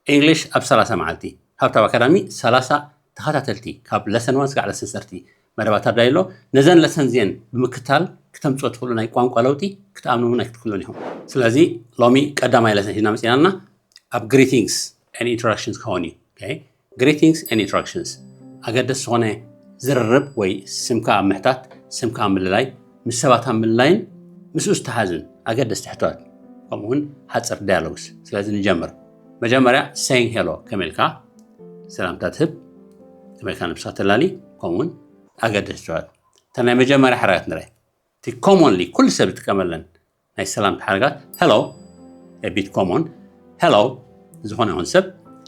English ኣብ ሰላሳ መዓልቲ። ሃብታብ ኣካዳሚ ሰላሳ ተኸታተልቲ ካብ lesson one ስጋዕ lesson thirty መደባት ኣዳይሎ። ነዘን lesson እዚአን ብምክታል ክተምፅኦ ትኽእሉ ናይ ቋንቋ ለውጢ ክትኣምኑ እውን ኣይክትክእሉን ኢኹም። ስለዚ ሎሚ ቀዳማይ lesson ሒዝና መፂና ኣለና። ኣብ greetings and introductions ክኸውን እዩ። Okay? Greetings and introductions ኣገደስ ዝኾነ ዝርርብ ወይ ስምካ ኣብ ምሕታት፣ ስምካ ኣብ ምልላይ፣ ምስ ሰባት ኣብ ምልላይን ምስኡ ዝተሓዝን ኣገደስቲ ሕቶታት፣ ከምኡ እውን ሓፅር dialogues። ስለዚ ንጀምር። መጀመርያ saying hello፣ ከመይ ኢልካ ሰላምታ ትህብ፣ ከመይ ኢልካ ነብስኻ ተላሊ፣ ከምኡ እውን ኣገደስቲ ሕቶታት። እተን ናይ መጀመርያ ሕራያት ንርአ። እቲ commonly ኩሉ ሰብ ዝጥቀመለን ናይ ሰላምታ ሓረጋት፣ hello፣ a bit common፣ hello፣ ዝኾነ ይኹን ሰብ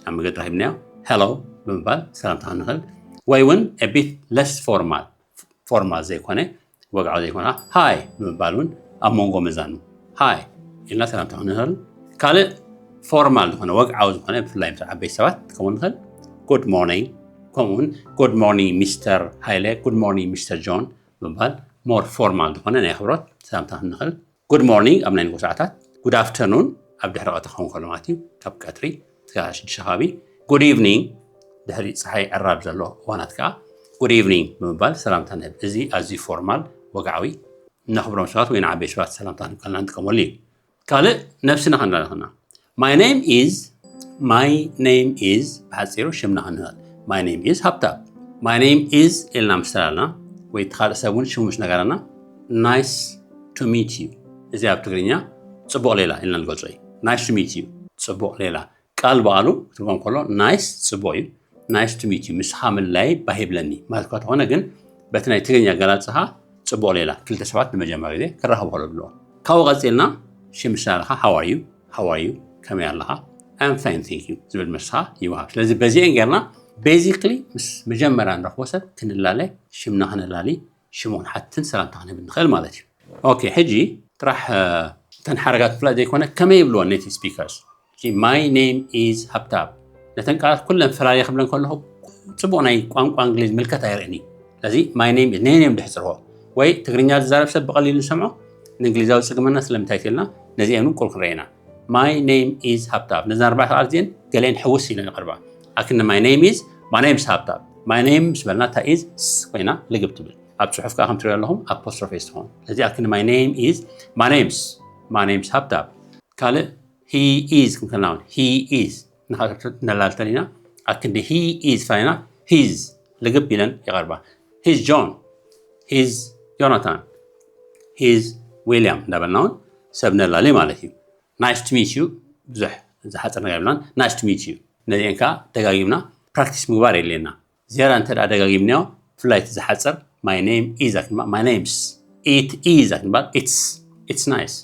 ኣብ መገዲ ረኺብናዮ hello ብምባል ሰላምታ ክንኽእል፣ ወይ እውን a bit less formal፣ ፎርማል ዘይኮነ፣ ወግዓዊ ዘይኮነ፣ hi ብምባል እውን ኣብ መንጎ መዛኑ hi ኢልና ሰላምታ ክንኽእል። ካልእ ፎርማል ዝኾነ፣ ወግዓዊ ዝኾነ፣ ብፍላይ ምስ ዓበይቲ ሰባት ክኸውን ንኽእል፣ good morning፣ ከምኡ እውን good morning ሚስተር ሃይለ፣ good morning ሚስተር ጆን ብምባል more formal ዝኾነ ናይ ኣኽብሮት ሰላምታ ክንኽእል። Good morning ኣብ ናይ ንጎ ሰዓታት፣ good afternoon ኣብ ድሕሪ ቀትሪ ክኸውን ከሎ ማለት እዩ፣ ካብ ቀትሪ እስካብ ሽዱሽተ ከባቢ፣ good evening ድሕሪ ፀሓይ ዕራብ ዘሎ እዋናት ከዓ good evening ብምባል ሰላምታ ንህብ። እዚ ኣዝዩ ፎርማል፣ ወግዓዊ፣ ነኽብሮም ሰባት ወይ ንዓበይቲ ሰባት ሰላምታ ክንከልና ንጥቀመሉ እዩ። ካልእ ነብስና ክንላለ ከለና፣ my name is፣ my name is ብሓፂሩ ሽምና ክንብል፣ my name is ሃብታብ፣ my name is ኢልና ምስ ተላልና ወይ እቲ ካልእ ሰብ እውን ሽሙ ምስ ነገረና፣ nice to meet you፣ እዚ ኣብ ትግርኛ ፅቡቕ ሌላ ኢልና ንገልፆ እዩ። Nice to meet you፣ ፅቡቕ ሌላ። ቃል ብቓሉ ክትርጎም ከሎ nice ፅቡቕ እዩ፣ nice to meet you ምስኻ ምልላይ ባህ ይብለኒ ማለት እኳ ተኾነ፣ ግን በቲ ናይ ትግርኛ ኣገላልፃኻ ፅቡቕ ሌላ፣ ክልተ ሰባት ንመጀመርያ ግዜ ክራኸቡ ከለዉ ዝብልዎ። ካብኡ ቀፂልና ሽም ምስ ተላልኻ፣ how are you፣ how are you፣ ከመይ ኣለኻ፣ I'm fine thank you ዝብል መልስኻ ይወሃብ። ስለዚ በዚአን ጌርና basically ምስ መጀመርያ ንረኽቦ ሰብ ክንላለ፣ ሽምና ክነላሊ፣ ሽሙ ክንሓትን ሰላምታ ክንህብ ንኽእል ማለት እዩ። Okay፣ ሕጂ ጥራሕ እተን ሓረጋት ምፍላጥ ዘይኮነ ከመይ ይብልዎ native speakers። My name is ሃብታብ። ነተን ቃላት ኩለን ፈላልየ ክብለን ከለኹ ፅቡቕ ናይ ቋንቋ እንግሊዝ ምልከት ኣይርእን እዩ። ስለዚ my name is፣ ነየን እዮም ድሕፅርዎ። ወይ ትግርኛ ዝዛረብ ሰብ ብቐሊሉ ንሰምዖ፣ ንእንግሊዛዊ ፅግመና ስለምንታይ ተልና ነዚአን እውን ቁል ክንርኢ ኢና። My name is ሃብታብ። ነዘን ኣርባዕተ ቃላት እዚአን ገሊአን ሕውስ ኢለን ይቐርባ። ኣክኒ my name is፣ my name is ሃብታብ። My name ምስ በልና እታ is ስ ኮይና ልግብ ትብል። ኣብ ፅሑፍ ከዓ ከም ትሪኦ ኣለኹም ኣፖስትሮፌ ትኸውን። ስለዚ ኣክኒ my name is፣ my name's፣ my name's ሃብታብ። ካልእ he is ክንከልና እውን he is ንኻልእ ነላልተን ኢና። ኣክንዲ he is ፋይና his ልግብ ኢለን ይቐርባ። He's John፣ he's ዮናታን፣ he's ዊልያም እንዳበልና እውን ሰብ ነላሊ ማለት እዩ። Nice to meet you ብዙሕ ዝሓፅር ነገር የብላን። Nice to meet you ነዚአን ከዓ ደጋጊምና ፕራክቲስ ምግባር የድልየና። ዝያዳ እንተ ደኣ ደጋጊምናዮ፣ ብፍላይ እቲ ዝሓጽር፣ my name is ኣክንባል፣ my name's፣ it is ኣክንባል፣ it's፣ it's nice፣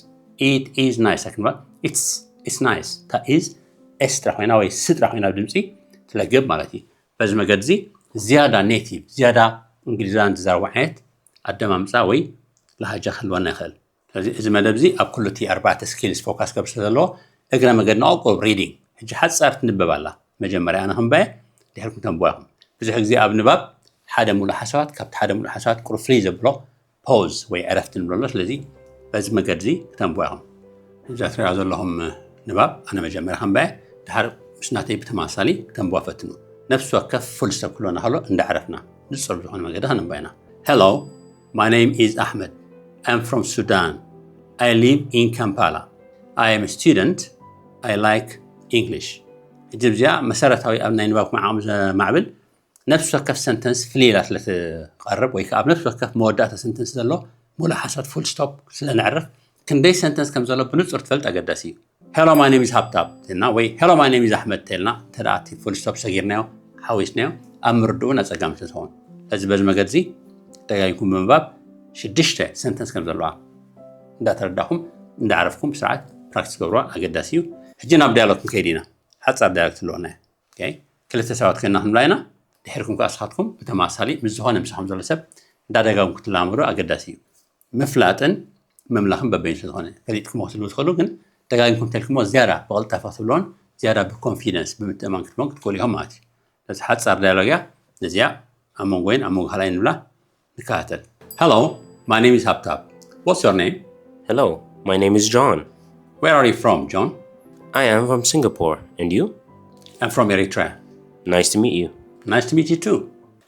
it is nice ኣክንባል፣ it's፣ it's nice። እታ is ኤስ ጥራሕ ኮይና ወይ ስ ጥራሕ ኮይና ብድምጺ ትለግብ ማለት እዩ። በዚ መገዲ እዚ ዝያዳ ኔቲቭ፣ ዝያዳ እንግሊዛውያን ዝዛረቡ ዓይነት ኣደማምጻ ወይ ላሃጃ ክህልወና ይኽእል። ስለዚ እዚ መደብ እዚ ኣብ ኩሉ እቲ ኣርባዕተ ስኪልስ ፎካስ ክገብር ስለ ዘለዎ፣ እግረ መገድና ቁሩብ ሪዲንግ፣ ሕጂ ሓጻር ትንበብ ኣላ። መጀመርያ ኣነ ክንበየ፣ ድሕርኩም ተንብዋ ኢኹም። ብዙሕ ግዜ ኣብ ንባብ ሓደ ሙሉእ ሓሳባት ካብቲ ሓደ ሙሉእ ሓሳባት ቁሩብ ፍልይ ዘብሎ ፖዝ ወይ ዕረፍቲ ንብሎ ኣሎ። ስለዚ በዚ መገዲ እዚ ክተንብዋ ኢኹም። እዛ ትሪኣ ዘለኹም ንባብ ኣነ መጀመርያ ከንበያ፣ ድሓር ምስ ናተይ ብተማሳሊ ክተንብዋ ፈትኑ። ነፍሲ ወከፍ ፉል ስቶፕ ክህልወና ከሎ እንዳዕረፍና ንጹር ብዝኾነ መገዲ ከነንብዋ ኢና። Hello, my name is Ahmed. I'm from Sudan. I live in Kampala. I am a student. I like English. ሕጂ እዚኣ መሰረታዊ ኣብ ናይ ንባብኩም ዓቕሚ ዘማዕብል ነፍሲ ወከፍ ሰንተንስ ፍልይ ኢላ ስለ ትቐርብ ወይ ከዓ ኣብ ነፍሲ ወከፍ መወዳእታ ሰንተንስ ዘሎ ሙሉእ ሓሳብ ፉል ስቶፕ ስለ ነዕርፍ ክንደይ ሰንተንስ ከም ዘሎ ብንጹር ትፈልጥ ኣገዳሲ እዩ። Hello, my name is ሃብታብ ተልና ወይ Hello, my name is ኣሕመድ ተልና እንተ ደኣ እቲ ፉል ስቶፕ ሰጊርናዮ ሓዊስናዮ ኣብ ምርድኡ እውን ኣጸጋሚ ስለ ዝኸውን። ስለዚ በዚ መገዲ እዚ ደጋጊምኩም ብምንባብ ሽዱሽተ ሰንተንስ ከም ዘለዋ እንዳተረዳእኩም እንዳዕረፍኩም ብስርዓት ፕራክቲስ ገብርዋ ኣገዳሲ እዩ። ሕጂ ናብ ዳያሎግ ክንከይድ ኢና። ሓጻር ዳያሎግ ትለወና እያ። ኦኬ፣ ክልተ ሰባት ኮይና ክንብላ ኢና። ድሕርኩም ከኣ ንስኻትኩም ብተመሳሳሊ ምስ ዝኾነ ምሳኹም ዘሎ ሰብ እንዳደጋግምኩም ክትለማመዱ ኣገዳሲ እዩ። ምፍላጥን ምምላኽን በበይኑ ስለ ዝኾነ ፈሊጥኩሞ ክትብሉ ትኽእሉ፣ ግን ደጋጊምኩም እንተልኩሞ ዝያዳ ብቕልጣፈ ክትብልዎን ዝያዳ ብኮንፊደንስ ብምትእምማን ክትብልዎን ክትክእሉ ኢኹም ማለት እዩ። ስለዚ ሓጻር ዳያሎግ እያ። ነዚኣ ኣብ መንጎይን ኣብ መንጎ ካልኣይን ንብላ። ንከታተል። Hello, my name is ሃብታብ። What's your name? Hello, my name is John. Where are you from, John? I am from Singapore. And you? I'm from Eritrea. Nice to meet you. Nice to meet you too.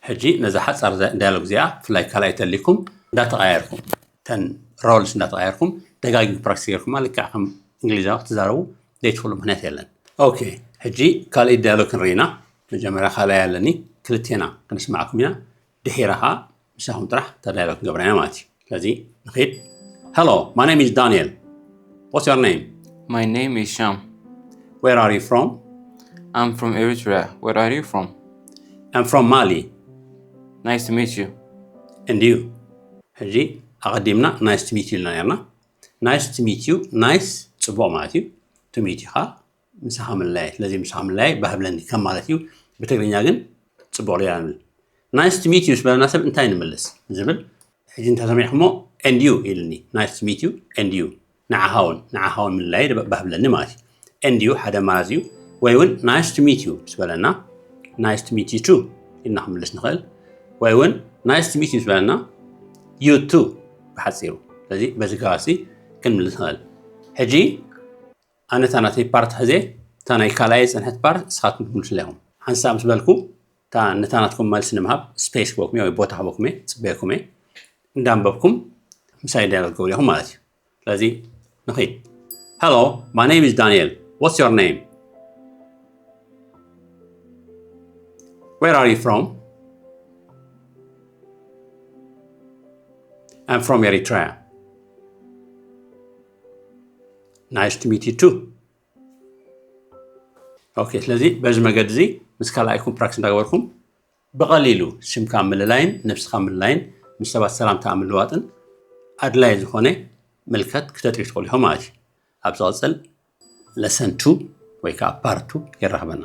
ሕጂ ነዛ ሓጻር ዳያሎግ እዚኣ ብፍላይ ካልኣይ ተልይኩም እንዳተቐያየርኩም፣ ተን ሮልስ እንዳተቐያየርኩም ደጋጊም ፕራክቲስ ገርኩማ ልክዕ ከም እንግሊዛዊ ክትዛረቡ ዘይትኽእሉ ምክንያት የለን። ኦኬ፣ ሕጂ ካልኣይ ዳያሎግ ክንርኢ ኢና። መጀመርያ ካልኣይ ኣለኒ፣ ክልቴና ክንስማዕኩም ኢና። ድሒራ ከዓ ምሳኹም ጥራሕ እታ ዳያሎግ ክንገብራ ኢና ማለት እዩ። ስለዚ ንኺድ። Hello, my name is Daniel. What's your name? My name is Sham. Where are you from? I'm from Eritrea. Where are you from? I'm from Mali. Nice to meet you. And you? ሕጂ ኣቐዲምና nice to meet you ኢልና ነርና። Nice to meet you, nice ጽቡቕ ማለት እዩ። To meet you ኸዓ ምሳኻ ምልላይ። ስለዚ ምሳኻ ምልላይ ባህብለኒ ከም ማለት እዩ። ብትግርኛ ግን ጽቡቕ ሌላ ንብል። Nice to meet you ምስ በለና ሰብ እንታይ ንምልስ ዝብል ሕጂ እንተሰሚዕኩሞ and you ኢልኒ። Nice to meet you and you ንዓኻ እውን ንዓኻ እውን ምልላይ ባህብለኒ ማለት እዩ። And you ሓደ ኣማራፂ እዩ። ወይ እውን nice to meet you ምስ በለና nice to meet you too ኢልና ክንምልስ ንኽእል። ወይ እውን nice to meet you ምስ በለና you too ብሓፂሩ። ስለዚ በዚ ከባሲ ክንምልስ ንኽእል። ሕጂ ኣነ እታ ናተይ ፓርት ሕዜ እታ ናይ ካልኣይ ዝፀንሐት ፓርት እስኻትኩም ትምልሱላ ኢኹም። ሓንሳብ ምስ በልኩ እታ ነታ ናትኩም መልሲ ንምሃብ ስፔስ ክበኩም ወይ ቦታ ክበኩም እየ፣ ፅበየኩም እየ። እንዳንበብኩም ምሳይ ዳያሎግ ትገብሩ ኢኹም ማለት እዩ። ስለዚ ንኺድ። Hello, my name is Daniel. What's your name? Where are you from? I'm from Eritrea. Nice to meet you too. ኦኬ፣ ስለዚ በዚ መገዲ እዚ ምስ ካልኣይኩም ፕራክቲስ እንዳገበርኩም ብቐሊሉ ሽምካ ምልላይን ነብስኻ ምልላይን ምስ ሰባት ሰላምታ ምልዋጥን ኣድላይ ዝኾነ ምልከት ክተጥሪ ትኽእሉ ኢኹም ማለት እዩ። ኣብ ዝቐፅል ለሰን ቱ ወይ ከዓ ፓርት ቱ የራኽበና።